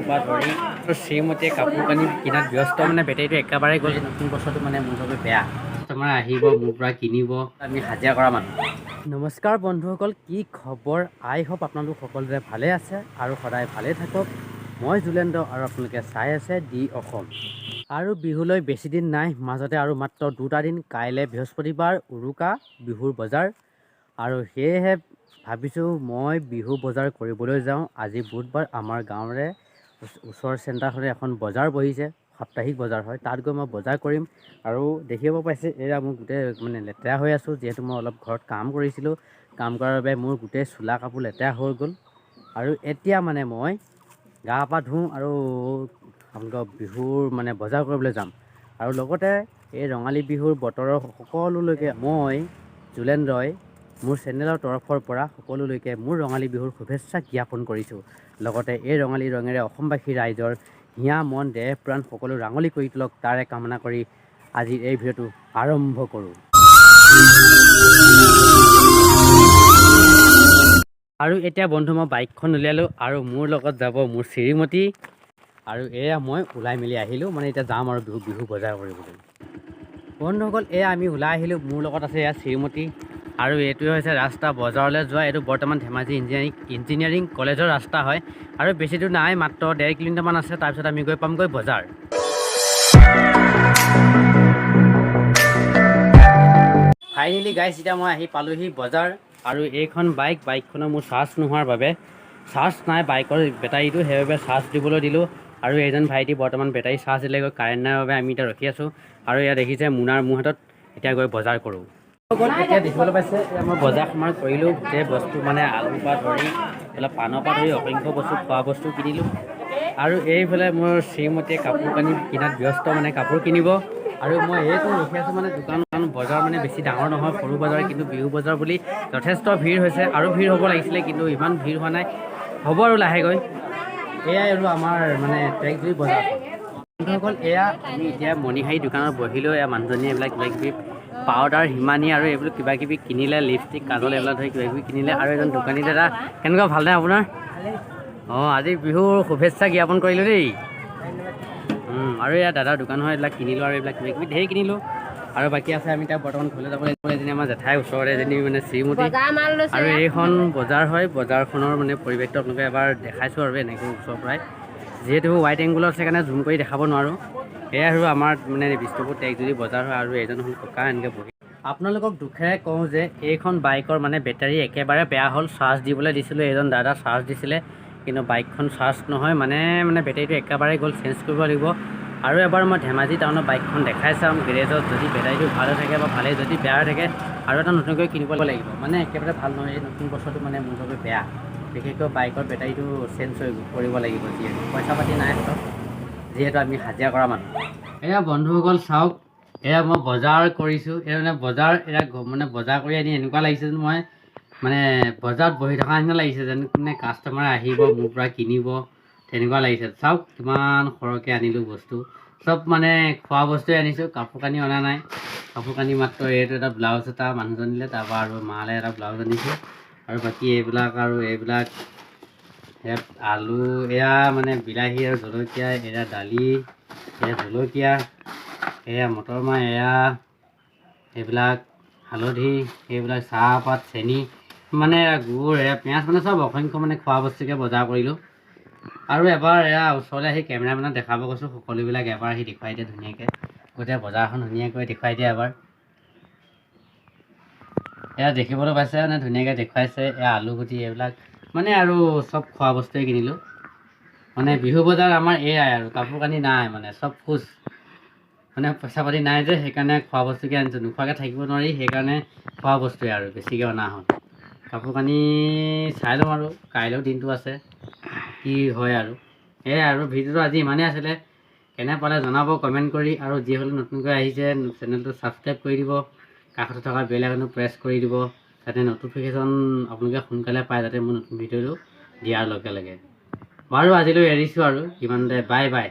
পৰা ধৰি শ্ৰীমতীয়ে কাপোৰ কানি কিনাত ব্যস্ত। মানে বেটেৰীটো একেবাৰে গ'ল। নতুন বছৰটো মানে মোৰ বাবে বেয়া। কাষ্টমাৰ আহিব, মোৰ পৰা কিনিব। আমি হাজিৰা কৰা মানুহ। নমস্কাৰ বন্ধুসকল, কি খবৰ? আই হোপ আপোনালোক সকলোৰে ভালে আছে আৰু সদায় ভালে থাকক। মই জুলেন্দ্ৰ আৰু আপোনালোকে চাই আছে দি অসম। আৰু বিহুলৈ বেছি দিন নাই, মাজতে আৰু মাত্ৰ 2টা দিন। কাইলৈ বৃহস্পতিবাৰ, উৰুকা, বিহুৰ বজাৰ। আৰু সেয়েহে ভাবিছোঁ মই বিহু বজাৰ কৰিবলৈ যাওঁ। আজি বুধবাৰ, আমাৰ গাঁৱৰে ওচৰৰ চেণ্টাৰখনে এখন বজাৰ বহিছে, সাপ্তাহিক বজাৰ হয়। তাত গৈ মই বজাৰ কৰিম। আৰু দেখিব পাইছে, এয়া মোৰ গোটেই মানে লেতেৰা হৈ আছোঁ, যিহেতু মই অলপ ঘৰত কাম কৰিছিলোঁ। কাম কৰাৰ বাবে মোৰ গোটেই চোলা কাপোৰ লেতেৰা হৈ গ'ল। আৰু এতিয়া মানে মই গা পা ধুওঁ আৰু আপোনালোকৰ বিহুৰ মানে বজাৰ কৰিবলৈ যাম। আৰু লগতে এই ৰঙালী বিহুৰ বতৰৰ সকলোলৈকে মই জুলেন্দ্ৰই মোৰ চেনেলৰ তৰফৰ পৰা সকলোলৈকে মোৰ ৰঙালী বিহুৰ শুভেচ্ছা জ্ঞাপন কৰিছোঁ। লগতে এই ৰঙালী ৰঙেৰে অসমবাসী ৰাইজৰ হিয়া, মন, দেহ, প্ৰাণ সকলো ৰাঙলী কৰি তোলক, তাৰে কামনা কৰি আজিৰ এই ভিডিঅ'টো আৰম্ভ কৰোঁ। আৰু এতিয়া বন্ধু, মই বাইকখন উলিয়ালোঁ আৰু মোৰ লগত যাব মোৰ শ্ৰীমতী। আৰু এয়া মই ওলাই মেলি আহিলোঁ, মানে এতিয়া যাম আৰু বিহু বিহু বজাৰ কৰিবলৈ। বন্ধুসকল, এয়া আমি ওলাই আহিলোঁ। মোৰ লগত আছে এয়া শ্ৰীমতী। আৰু এইটোৱে হৈছে ৰাস্তা বজাৰলৈ যোৱা। এইটো বৰ্তমান ধেমাজি ইঞ্জিনিয়াৰিং ইঞ্জিনিয়াৰিং কলেজৰ ৰাস্তা হয়। আৰু বেছি দূৰ নাই, মাত্ৰ 1.5 কিলোমিটাৰমান আছে। তাৰপিছত আমি গৈ পামগৈ বজাৰ। ফাইনেলি গাইছ, এতিয়া মই আহি পালোহি বজাৰ। আৰু এইখন বাইকখনৰ মোৰ চাৰ্জ নোহোৱাৰ বাবে, চাৰ্জ নাই বাইকৰ বেটাৰীটো, সেইবাবে চাৰ্জ দিবলৈ দিলোঁ। আৰু এইজন ভাইটি বৰ্তমান বেটাৰী চাৰ্জ দিলেগৈ। কাৰেণ্ট নাই বাবে আমি এতিয়া ৰখি আছোঁ। আৰু ইয়াত দেখিছে মোনাৰ মোৰ হাতত, এতিয়া গৈ বজাৰ কৰোঁ। এতিয়া দেখিবলৈ পাইছে, এতিয়া মই বজাৰ সমাৰ কৰিলোঁ। গোটেই বস্তু মানে আলুৰ পৰা ধৰি, এইফালে পাণৰ পৰা ধৰি অসংখ্য বস্তু, খোৱা বস্তু কিনিলোঁ। আৰু এইফালে মোৰ শ্ৰীমতীয়ে কাপোৰ কানি কিনাত ব্যস্ত, মানে কাপোৰ কিনিব। আৰু মই এইটো ৰখি আছোঁ। মানে দোকান বজাৰ মানে বেছি ডাঙৰ নহয়, সৰু বজাৰ, কিন্তু বিহু বজাৰ বুলি যথেষ্ট ভিৰ হৈছে। আৰু ভিৰ হ'ব লাগিছিলে, কিন্তু ইমান ভিৰ হোৱা নাই, হ'ব আৰু লাহেকৈ। এয়াই আৰু আমাৰ মানে টেকজুৰি বজাৰখন। বন্ধুসকল, এয়া আমি এতিয়া মণিহাৰী দোকানত বহিলোঁ। এয়া মানুহজনীয়ে এইবিলাক কিবা কিবি পাউডাৰ হিমানী আৰু এইবিলাক কিবা কিবি কিনিলে, লিপষ্টিক, কাজল এইবিলাক ধৰি কিবা কিবি কিনিলে। আৰু এজন দোকানী দাদা, কেনেকুৱা, ভালনে আপোনাৰ? অঁ, আজি বিহুৰ শুভেচ্ছা জ্ঞাপন কৰিলোঁ দেই। আৰু এয়া দাদাৰ দোকান হয়, এইবিলাক কিনিলোঁ আৰু এইবিলাক কিবা কিবি ধেৰ কিনিলোঁ। আৰু বাকী আছে, আমি এতিয়া বৰ্তমান ঘৰলৈ যাব লাগিব। এজনী আমাৰ জেঠাই ওচৰতে, এজনী মানে শ্ৰীমতী। বজাৰ মাল লৈছে। আৰু এইখন বজাৰ হয়। বজাৰখনৰ মানে পৰিৱেশটো আপোনালোকে এবাৰ দেখাইছোঁ আৰু এনেকৈ ওচৰৰ পৰাই। যিহেতু ৱাইড এংগুলত আছে কাৰণে জুম কৰি দেখাব নোৱাৰোঁ। এয়াই আৰু আমাৰ মানে বিষ্ণুপুৰ টেকজুৰি বজাৰ হয়। আৰু এজন হ'ল ককা, এনেকৈ বহি। আপোনালোকক দুখেৰে কওঁ যে এইখন বাইকৰ মানে বেটাৰী একেবাৰে বেয়া হ'ল। চাৰ্জ দিবলৈ দিছিলোঁ, এইজন দাদা চাৰ্জ দিছিলে, কিন্তু বাইকখন চাৰ্জ নহয়। মানে মানে বেটাৰীটো একেবাৰে গ'ল, চেঞ্জ কৰিব লাগিব। আৰু এবাৰ মই ধেমাজি টাউনৰ বাইকখন দেখাই চাম গেৰেজত। যদি বেটাৰীটো ভাল হৈ থাকে বা ভালেই, যদি বেয়া হৈ থাকে আৰু এটা নতুনকৈ কিনিব লাগিব। মানে একেবাৰে ভাল নহয়। এই নতুন বছৰটো মানে মোৰ বাবে বেয়া, বিশেষকৈ বাইকৰ বেটাৰীটো চেঞ্জ হৈ কৰিব লাগিব, যিহেতু পইচা পাতি নাই হাতত, যিহেতু আমি হাজিৰা কৰা মানুহ। এয়া বন্ধুসকল চাওক, এয়া মই বজাৰ কৰিছোঁ। এয়া মানে বজাৰ, এয়া মানে বজাৰ কৰি আনি এনেকুৱা লাগিছে যেন মই মানে বজাৰত বহি থকা নিচিনা লাগিছে, যেন কোনে কাষ্টমাৰ আহিব, মোৰ পৰা কিনিব, তেনেকুৱা লাগিছে। চাওক কিমান সৰহকৈ আনিলোঁ বস্তু। চব মানে খোৱা বস্তুৱে আনিছোঁ, কাপোৰ কানি অনা নাই। কাপোৰ কানি মাত্ৰ এইটো এটা ব্লাউজ এটা মানুহজনীলৈ, তাৰপৰা আৰু মালে এটা ব্লাউজ আনিছোঁ। আৰু বাকী এইবিলাক আৰু এইবিলাক, সেয়া আলু, এয়া মানে বিলাহী আৰু জলকীয়া, এয়া দালি, এয়া জলকীয়া, এয়া মটৰ মাহ, এয়া এইবিলাক হালধি, এইবিলাক চাহপাত, চেনি, মানে গুৰ, এয়া পিঁয়াজ, মানে চব অসংখ্য মানে খোৱা বস্তুকে বজাৰ কৰিলোঁ। আৰু এবাৰ এয়া ওচৰলৈ আহি কেমেৰামেনক দেখাব কৈছোঁ, সকলোবিলাক এবাৰ আহি দেখুৱাই দিয়ে ধুনীয়াকৈ। গোটেই বজাৰখন ধুনীয়াকৈ দেখুৱাই দিয়ে এবাৰ। এয়া দেখিবলৈ পাইছে, মানে ধুনীয়াকৈ দেখুৱাইছে। এয়া আলুগুটি, এইবিলাক মানে আৰু চব খোৱা বস্তুৱে কিনিলোঁ। মানে বিহু বজাৰ আমাৰ এয়াই আৰু, কাপোৰ কানি নাই, মানে চব খোজ, মানে পইচা পাতি নাই যে, সেইকাৰণে খোৱা বস্তুকে আনিছোঁ। নোখোৱাকৈ থাকিব নোৱাৰি, সেইকাৰণে খোৱা বস্তুৱে আৰু বেছিকৈ অনা হ'ল। কাপোৰ কানি চাই লওঁ আৰু কাইলৈও দিনটো আছে, কি হয় আৰু। সেয়াই আৰু ভিডিঅ'টো আজি ইমানেই আছিলে। কেনে পালে জনাব কমেণ্ট কৰি। আৰু যিসকলে নতুনকৈ আহিছে, চেনেলটো ছাবস্ক্ৰাইব কৰি দিব, কাষতে থকা বেল আইকনটো প্ৰেছ কৰি দিব, যাতে ন'টিফিকেশ্যন আপোনালোকে সোনকালে পায়, যাতে মোৰ নতুন ভিডিঅ'টো দিয়াৰ লগে লগে। বাৰু, আজিলৈ এৰিছোঁ আৰু ইমানতে, বাই বাই।